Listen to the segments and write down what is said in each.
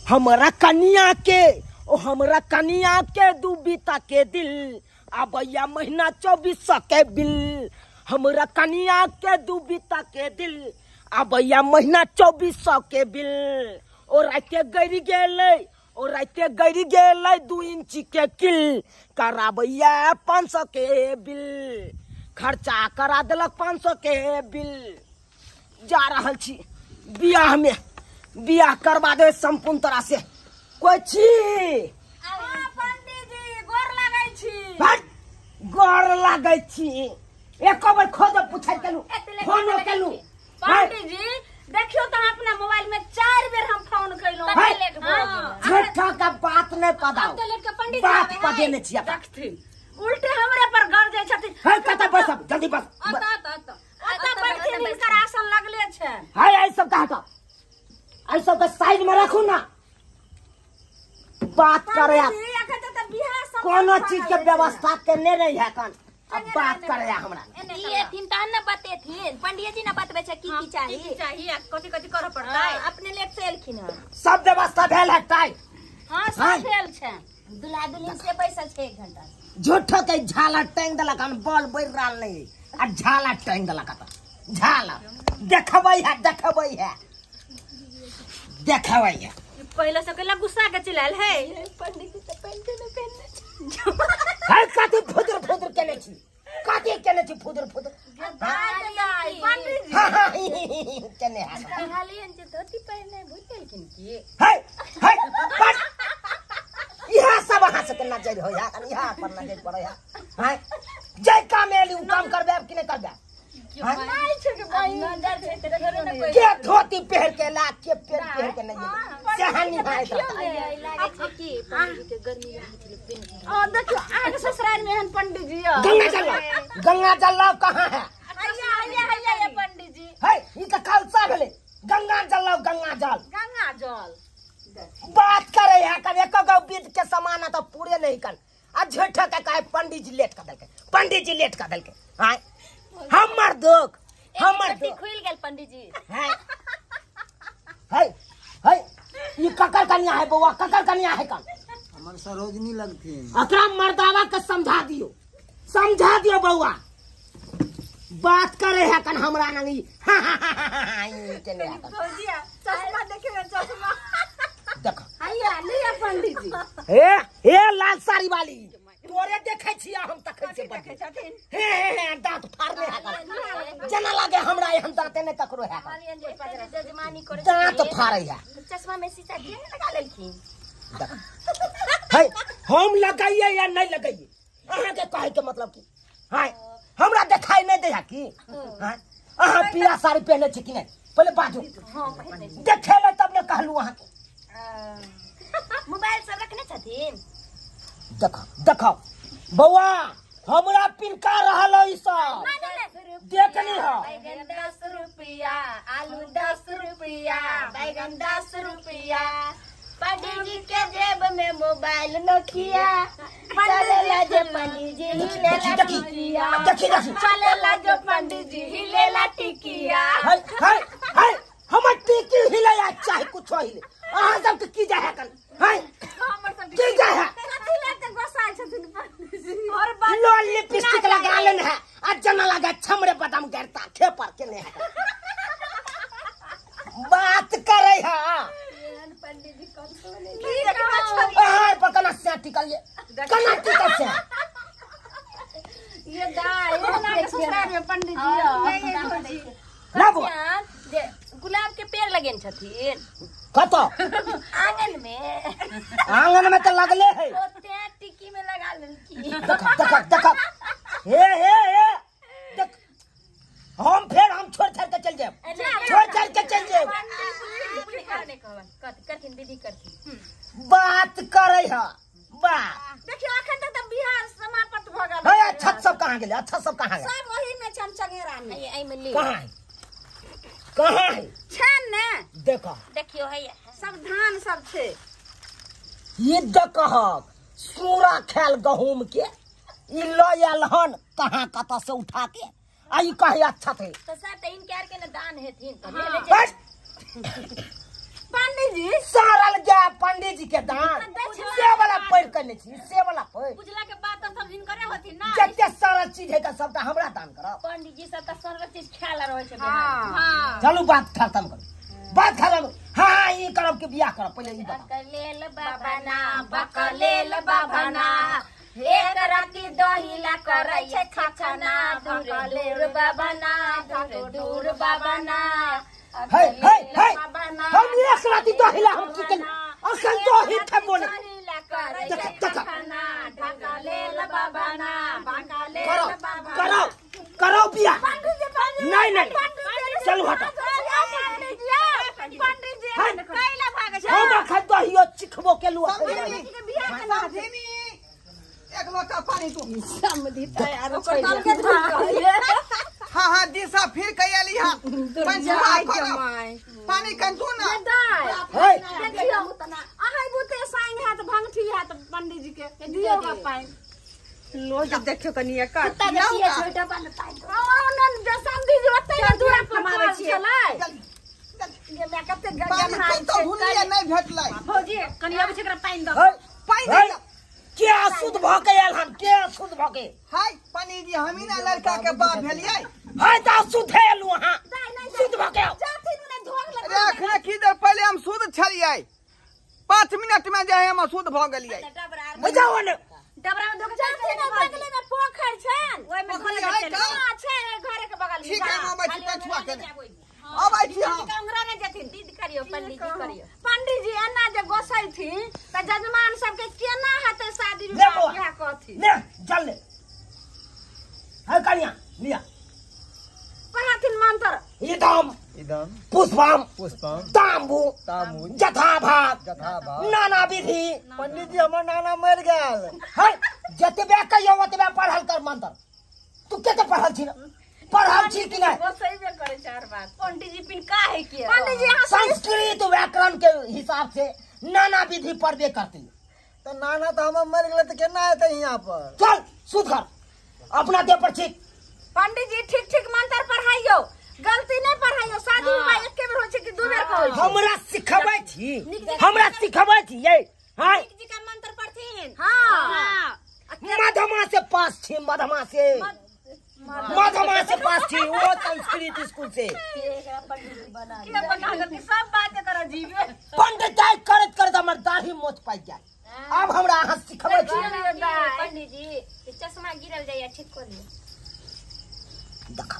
हमरा कनिया के ओ हमरा कनिया के दू बीता के दिल आबैया महीना 2400 के बिल। हमरा कनिया के दू बीता के दिल आबैया महीना 2400 के बिल। ओ राते गरी गेलै ओ राते गरी गेलै 2 इंची के किल कराबैया 500 के बिल। खर्चा करा देलक 500 के बिल। जा रहल छी बियाह में, बियाह करवा दे संपूर्ण तरह से। कोई छी पंडीजी गोर लागै छी। गोर लागै छी। एको बेर खोज पूछै केलु फोनो केलु। पंडीजी देखियो त अपना मोबाइल में 4 बेर हम फोन केलौ। झूठा का बात नहीं पदाओ। बात पदेने छी देखथिन उल्टे हमरे पर गड़ जाय छथिन। है कत बस जल्दी बस। अत अत अत बैठथिन हिनकर आसन लगले छै। है आई सब कहा का आई सब के साइड में रखू ना। बात करे कोनो चीज के व्यवस्था केने रही है कन। अब बात करे हमरा ई एथिन तहन न बतेथिन पंडित जी न बतबै छै की की चाही की चाही आ कथि कथि करऽ पड़तै। अपने लेट से एलखिन हन। सब व्यवस्था भेल है टाइट। हां सब भेल छै। दुल्हा दुल्हन से बैसल छै 1 घंटा। झूठो के झाला टांग देलक हन बॉल बढ़ रहल नहीं आ झाला टांग देलक त झाला देखबै है देखबै है देखबै है। पहले से केला गुस्सा के चिल्लायल है पंडित जी त पेंट न पहनने है। कथि फुदर फुदर केने छी कथि केने छी फुदर फुदर पंडित जी। हां केने है कहलियन जे धोती पहने भूल गेलखिन की है है बस इहा सब अहाँ से केना जरि होय है इहा पर नजर पड़ै है। हां जे काम एली उ काम करबे कि नहीं करबे। नहीं छै के बहिन नजर छै त घरे न कोई के धोती पहन के ला के पेन पहन के नहीं सेहनी भाई लागे छै की पंडित जी के गर्मी लागै छै पेन। ओ देखियो अहाँ के ससुराल में एहन पंडित जी गंगा जल गंगा जल लाओ कहां है। हैया हैया हैया पंडित जी है ई त कलसा भेलै। गंगा जल लाओ गंगा जल गंगा जल बात करे है कर एको गो बीज के समान त पूरे नहीं कर आ झूठा के कहे पंडित जी लेट कर देलकै पंडित जी लेट कर देलकै। हां हमर दुख हमर दुख खुल गेल पंडित जी। है है है ई ककर कन्या है बौआ ककर कन्या है कन हमर सरोजनी लगथिन। अकरा मर्दावा के समझा दियो समझा दियो बौआ। बात करे है कन हमरा नंगी हां हां हां ई केने है भौजिया चश्मा देखियो चश्मा देखो हैया लिया पंडित जी। हे हे लाल साड़ी वाली तोरे देखै छिया हम तखै से बड़ छथिन। हे हे हे दांत फाड़ने है जना लागे हमरा एहन दांते ने ककरो है जजमानी करे दांत फाड़ै है। चश्मा में शीशा किया ने लगा लेलखिन। है हम लगाइए या नहीं लगाइए अहाँ के कहै के मतलब की हां हमरा देखाई नहीं दे है की। हां अहाँ पीला साड़ी पहने छी कि नहीं पहले बाजू। हां पहने छी देखे ले तब ने कहलू अहाँ के। मोबाइल सब रखने छथिन। देखो देखो बौआ हमरा पिनका रहल ई सब देखनी हो। बैगन 10 रुपया आलू 10 रुपया बैगन 10 रुपया पंडित जी के जेब में मोबाइल नोकिया चलेला जे पंडित जी हिलेला टिकिया देखी देखी चलेला जे पंडित जी हिलेला टिकिया। है है है हमर टिकी हिले या चाहे कुछ हिले अहाँ सब के की जाय है कन है हमर सब की जाय है कथि ले गोसाइ छथिन पंडित जी। और बात लाल लिपस्टिक लगा लेन है आ जना लगा छमरे बादाम गिरता खेपर के ने है बात करे है पंडित जी कम तो नहीं अहाँ पर कना से टिकल ये कना टिकल से ये दाई हमरा के ससुराल में पंडित जी ना बो जे गुलाब के पेड़ लगेन छथिन कत आंगन में आंगन में त लगले है ओते टिकी में लगा लेलखिन। देख देख देख हे हे हे देख हम फेर हम छोड़ छाड़ के चल जाएब छोड़ छाड़ के चल जाएब। करथिन विधि करथिन बात करे है बात देखियो अखन तक त बिहार समाप्त भ गेल है। अच्छा सब कहां गेलै अच्छा सब कहां गेलै सब ओही में चमचंगेरा में एहि में ले कहां है कहां है छै ने देखो देखियो है सब धान सब छै। ये देखहक सूरा खेल गहूम के ई ल आयल हन कहां कत से उठा के आ ई कहे अच्छा थे त सर त इनके आर के न दान हेथिन त ले ले पंडित जी सारल गया पंडित जी सब त सब चीज ख्याल रहै छै। हां चलू बात खत्म करू, बात खत्म। हां ई करब के बियाह करब पहिले ई बताओ। बकलेल बाबा ना बकलेल बाबा ना एक राती दहिला करै छै खाना बकलेल बाबा ना दूर दूर बाबा ना। हे हे हे हम एक राती दहिला हम की केली अखन दही खेबो ने खाना ढकलेल बाबा ना बकलेल बाबा। करो करो बियाह। नहीं नहीं चलू हटो। पंडित जी कैला भागे छै? हम अखन दहियो चिखबो केलु। एक लोटा पानी तू समधी तैयार ओकर के हां हां दिशा फिर कयाली। हां पानी कंतू ना हे देखियो अहां बुते साइन हाथ भंगठी हाथ पंडित जी के दियो गा पानी लो जे देखियो कनी एक कुत्ता देखिए छोटा पान पानी ओ न जे समधी जी ओतै ने दूरा पर मारै छलै जे मैं कते पानी कंतू हुनिया नहीं भेटलै। भौजी कनी आबै छै एकरा पानी दो पानी के अशुद्ध भ के आयल हन? के अशुद्ध भ के? हाय पंडित जी हमी ना लड़का के बाप भेलियै। हाय त अशुद्ध एलु अहाँ शुद्ध भ के आओ। जाथिन ने धोग लग। अरे अखने की देर पहले हम शुद्ध छलियै, 5 मिनट में जे हम अशुद्ध भ गेलियै। बुझाओ ने डबरा में धोके जाथिन ने बगले में पोखर छन ओय में धोले के। हां छै घरे के बगल में। ठीक है हम अबै छी पछुआ के अबै छी। हम कंगरा ने जथिन दीद करियो पंडित जी करियो। पंडित जी एना जे गोसैथिन त जजमान सब के केना हेतै शादी विवाह बियाह कहथिन? ले चल ले है कनिया लिया पढ़ाथिन मंत्र इदम इदम पुष्पम पुष्पम तांबू तांबू जथाभाग जथाभाग नाना विधि। पंडित जी हमर नाना मर गेल। है जतबे कहियो ओतबे पढ़ल कर मंत्र। तू कते पढ़ल छी? पढ़ल छी कि नहीं? गोसैबे करे चार बात पंडित जी पिन काहे के? पंडित जी अहाँ संस्कृत व्याकरण के हिसाब से नाना विधि पढ़बे करती। तो नाना तो हमर मर गेल त केना एतै यहाँ पर? चल शुद्ध कर अपना देह पर ठीक। पंडित जी ठीक ठीक मंत्र पढ़ाइयो, गलती नहीं पढ़ाइयो। शादी विवाह एके बेर होइ छै कि दू बेर के होइ छै? हमरा सिखबै छी, हमरा सिखबै छी ये। हां जी का मंत्र पढ़थिन। हां मधमा से पास छी, मधमा से मधमा से पास छी वो संस्कृत स्कूल से। के बना के सब बात एकर अजीबे। पंडित करत करत हमर दाढ़ी मोच पाइ जाय। अब हमरा अहाँ सिखबै छी। पंडित जी चश्मा गिरल जाइए ठीक कर लियो। देखा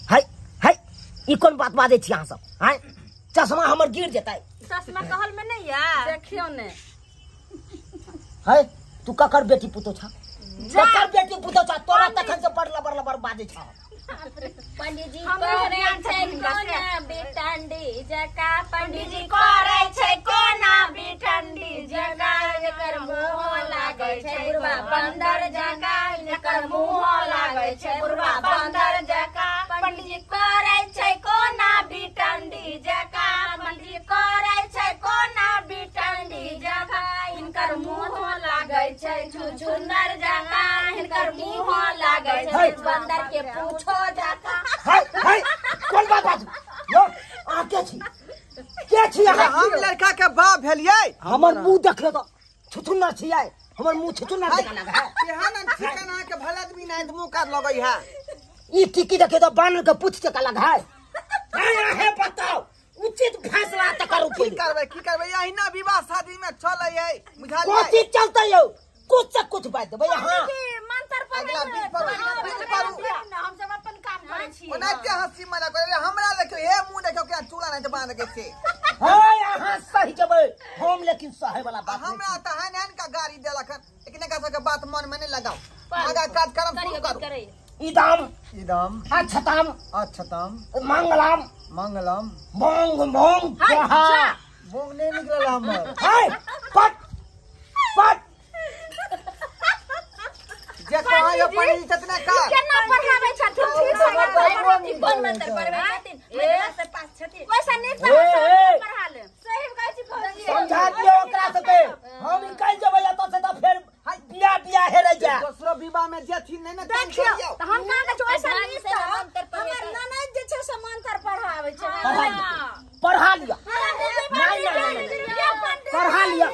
हाय हाय ई कोन बात बाजै छी अहाँ सब? हाय चश्मा हमर गिर जेतै। चश्मा कहल में नहीं या देखियो ने। हाय तू ककर बेटी पुतो छा? ककर बेटी पुतो छा? तोरा तखन से बड़ लबर लबर बाजै छा। पंडित जी करै छै कोना बिटंडी जका? पंडित जी करै छै कोना बिटंडी जका? एकर मुँह लागै छै बुढ़वा बंदर जका। एकर मुँह लागै छै बुढ़वा बंदर जका। पंडित जी करै छै कोना बिटंडी जका? पंडित जी करै छै कोना बिटंडी जका? हिनकर मुँह लागै छै छुछुनर जका। हिनकर मुँह लागै छै बंदर के पूछो जका। हाय हाय कोन बात बाजू यो? अहाँ के छी? के छी अहाँ? हम लड़का के बाप भेलियै। हमर मुँह देखलो त छुछुनर छियै। हमर मुँह छुछुनर जका लागै है। केहन चिकन अहाँ के भला आदमी नहीं त मुँह कर लगै है। ई टिकी देखे त बानर के पूछ जका लागै है। अहाँ बताओ उचित फैसला त करू। की करबै की करबै? अहिना विवाह शादी में चलै है बुझलियै? कोची चलतै यौ? कुछ से कुछ बात देबै अहाँ। मंत्र अगला बीच पर हम सब अपन काम करै छी। ओनाते हंसी मजाक करे हमरा देखियो हे मुंह देखियो के चूड़ा नहीं त बांध के छै। हाय अहाँ सही जेबै हम, लेकिन सहे वाला बात नहीं। हमरा त हन हन का गाड़ी देलक हन, लेकिन एकरा सबके बात मन में नहीं लगाओ। आगा काज करम शुरू करू। इदम इदम अक्षतम अक्षतम मंगलम मंगलम मोंग मोंग स्वाहा। मोंग नहीं निकलल हमर। हाय पट पट जे कहै पंडित जी ततने का केना पढ़ाबै छथिन? ठीक से कोन मंत्र पढ़बै छथिन? मधमा से पास छथिन वैसा नीक से पढ़ा ले। सही कहै छी भौजी। समझा दियो ओकरा सबके। हम निकल जेबै एतऽ से त फेर बियाह बियाह हेरै जाय। दोसरो विवाह में जेथिन नहीं ने देखियो त हम कहाँ कहै छी वैसा नीक से हमर ननद जे छै से मंत्र पढ़ाबै छै। पढ़ा लिया नहीं नहीं पढ़ा लिया।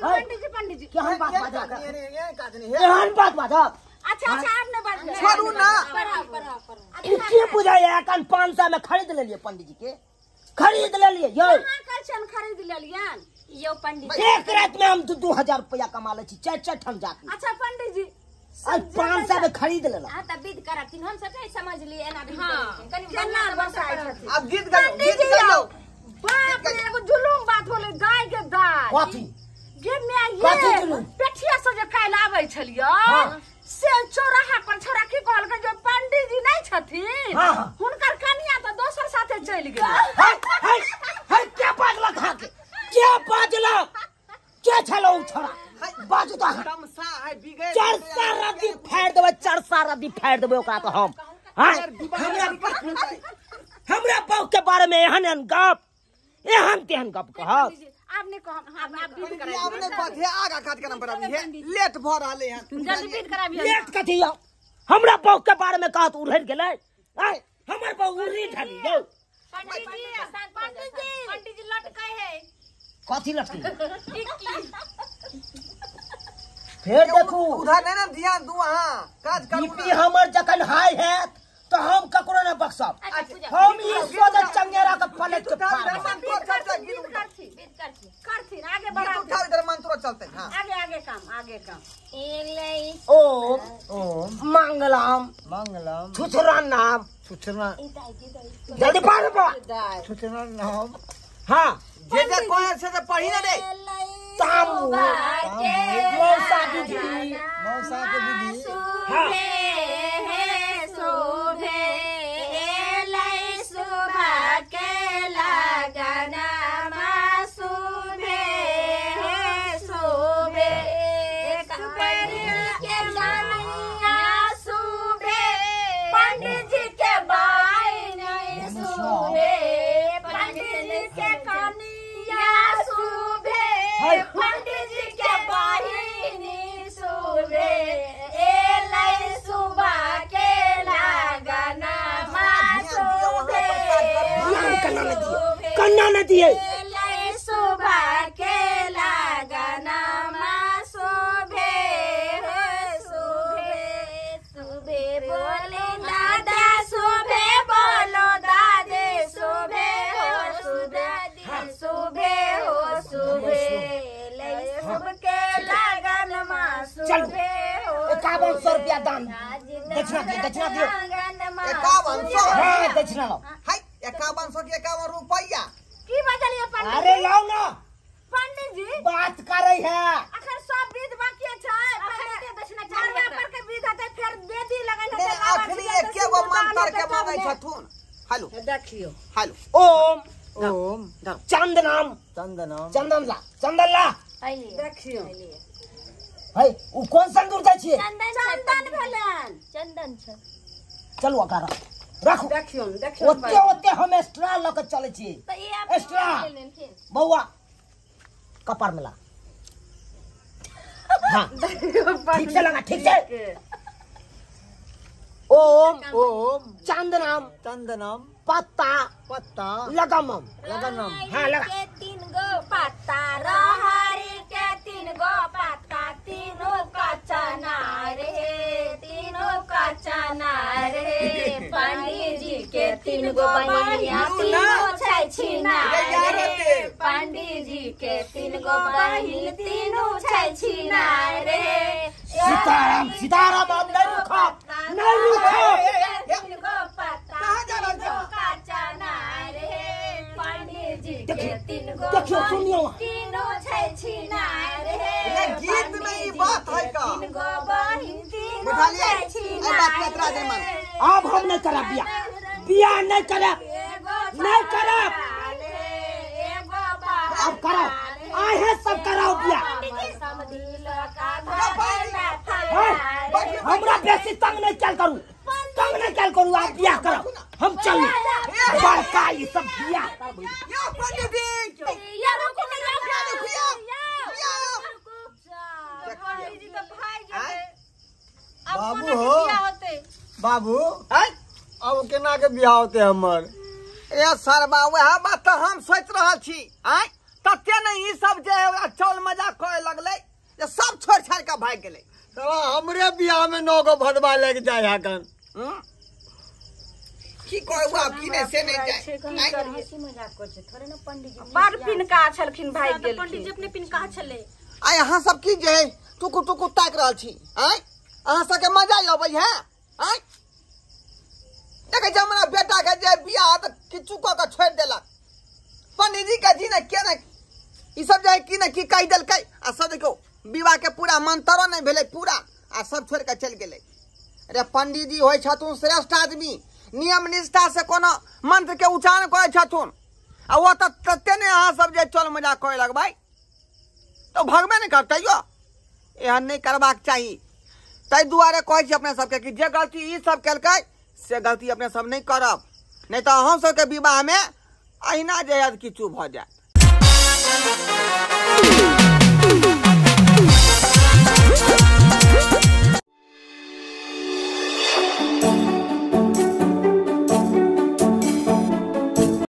पंडित जी पंडित जी केहन बात बाजै? एहन बात बाजब। अच्छा अच्छा आब नै बाजब, छोड़ू ना। ई की बुझाइया एखन 500 में खरीद लेलियै पंडित जी के, खरीद लेलियै यौ। कहाँ कहै छियनि खरीद लेलियनि यौ पंडित? एक रात में हम 2-2 हजार रुपया कमा लै छी, 4-4 ठाम जाके। अच्छा पंडित जी आज 500 में खरीद लेलक। अहाँ तऽ विध करथिन, हम सब नहीं समझलियै एना विध हाँ, करथिन। कनि केना बढ़िआँ से बसाइ करथिन। छथिन। आब गीत गाइयो, पंडित गीत जी गाइयो। यौ, बाप रे, एगो जुलुम बात होलै गाय के दाय। कथी? गे my कथी ये जुलुम? पेठिया से जे काल्हि आबै छलियै हाँ। से चौराहा पर छोरा की कहलकै जे पंडित जी नहीं छथिन, हाँ, हाँ। हुनकर कनिया तऽ दोसर साथे चलि गेलै। है है है, के बाजलक अहाँके? के बाजलक? के छलौ उ छोरा? बाजू तऽ अहाँ। तमसा है बिगड़ 400 रद्दी फाड़ि देबै, 400 रद्दी फाड़ि देबै ओकरा तऽ हम। हाँ? हमरा हमरा बहू के बारे में एहन एहन गप, एहन तेहन गप कहब। पंडित जी, आब नहि कहब, आब आब विध पंडित जी आब कराबियौ। नहि बात है, आगा कार्यक्रम पर अभी है, लेट भ रहले हन। जल्दी विध कराबियौ। लेट कथी यौ? हमरा बहू के बारे में कहत उड़हरि गेलै। आँय, हमर बहू उड़री ढली यौ। पंडित जी, पंडित जी, पंडित जी लटकै है। कथी लटकी? टिक्की। फेर देखू। उधर नहीं ना ध्यान दू, अहाँ काज करू बीपी ना। हमर जखन हाई हैत तऽ हम ककरो नहि बख्शब। अच्छा पूजा हम ई सोचत चंगेरा के पलट के उठा फाड़ इधर देब। मंत्र चलते, गीत विध उठा। करथिन, विध करथिन। करथिन, आगे गीत बढ़ा, उठा इधर मंत्र चलते। हां आगे आगे काम, आगे काम। एलै ओम ओम मंगलम मंगलम छुछुरा नाम छुछना जल्दी पार बाबा। छुछना नाम। हाँ जे जे कोई से तो पढ़ी ना रे। तामू मौसा दीदी मौसा के दीदी। हाँ। हे शोभे एलै शोभा के लगनमा शोभे हे शोभे के कनिया शोभे पंडित जी के बाई नहीं शोभे पंडित जी के कनिया शोभे पंडित जी के बहिनी शोभे एलै सुबह के लगनमा शोभे ध्यान कन्ना न दिए, कन्ना न दिए। एलै सुबह के लगनमा शोभे हो शोभे शोभे बोले दादा शोभे बोलो दादे शोभे हो दादी शोभे हो शोभे लै सबके लगनमा शोभे हो 5100 रुपया दान दक्षिणा दियो, दक्षिणा दियो। 5100? हाँ दक्षिणा लाओ। हाय 5100 के 51 रुपया। की बजलियै पंडित अरे जी? लाओ ना, पंडित जी बात करे है। अखन सब विध बाकी छै, पहिले दक्षिणा चालू मरबा पर के विध हेतै, फेर बेदी लगल नहीं हेतै, लावा आखिरी छिड़कै एके गो सिन्दूर दान मंत्र के हेतै, मांगै तब ने। छथुन। हेलो देखियौ। हेलो ओम ओम चंदनम चंदनम चंदन ला, चंदन ला। देखियौ। है उ कोन सिंदूर दै छियै? चंदन छै, चंदन भेलनि। चंदन छै। चलू ओकरा रखू, देखियौ देखियौ। ओते ओते हम एक्स्ट्रा लऽ के चलै छियै। तऽ ई आप एक्स्ट्रा। लेलखिन। बौआ कपार में ला। हाँ ठीक से लगा, ठीक से। ओम ओम चंदनम चंदनम पत्ता पत्ता लगमम। लगनम। हाँ, लगा। के 3 गो पत्ता रहरी के 3 गो पत्ता तीनों का चना रे तीनों का चना रे पंडित जी के 3 गो बहिनिया तीनों छै छिना रे पंडित जी के 3 गो बहिन तीनों छै छिना रे। सीताराम सीताराम अब नहीं रुकब, नहीं रुकब। 3 गो पत्ता कहाँ जा रहल तीनों का चना रे पंडित जी के 3 गो देखियो, सुनियो। तीनों छै छिना रे ये गीत में ई बात है का? 3 गो बहिन तीनों बुझलियै? छै छिना एहि बात के एतराज नहि मानू। अब हम नहीं करब बियाह, बियाह नहीं करब, नहीं करब। अब कराओ, आहे सब कराओ बियाह। हमरा बेसी तंग नहीं चल करू, तंग नहीं चल करू। आप बियाह करो, हम चल बड़का ये सब बियाह करबै। यो पंडित जी या रुकू ना, या रुकियो। या। पंडित जी तऽ भागि गेलै। आब बाबू कोना के हो। बियाह होतै? बाबू आँय? अब केना के बियाह होते हमर? ए सरबा वएह बात तऽ हम सोचि रहल छी। आँय तते ने ई सब जे चौल मजा करे लगलै जे सब छोड़ि छाड़ि कऽ भागि गेलै। साला हमरे बियाह में 9 गो भदवा लग जाय हकन। की कहू आब की नहि से नहि जाय। हंसी मजाक कर छै थोड़े ना पंडित जी। बड़ पिनका छलखिन भागि गेलखिन। पंडित जी अपने पिनका छलै। आइ अहाँ सब की जे टुकु टुकु ताकि रहल छी? आँय अहाँ सबके मजा अबै है? आँय देखै छी हमरा बेटा के जे बियाह तऽ किछु कऽ के छोड़ि देलक। पंडीजी के जी ने के ने ई सब जे की ने की कहि देलकै आ सब देखियौ विवाह के पूरा मंत्रो नहि भेलै पूरा आ सब छोड़ि के चलि गेलै। अरे पंडीजी होइ छथुन श्रेष्ठ आदमी, नियम निष्ठा से कोनो मंत्र के उच्चारण करै छथुन आ ओ तऽ तते ने अहाँ सब जे चल मजा करे लगबै तऽ भगबे नहि करतै यौ। एहन नहि करबाक चाही। ताहि दुआरे कहै छी अपने सबके कि जे गलती ई सब केलकै से गलती अपने सब नहि करब, नहि तऽ अहूँ सबके विवाहमे अहिना जे हयत किछु भऽ जायत।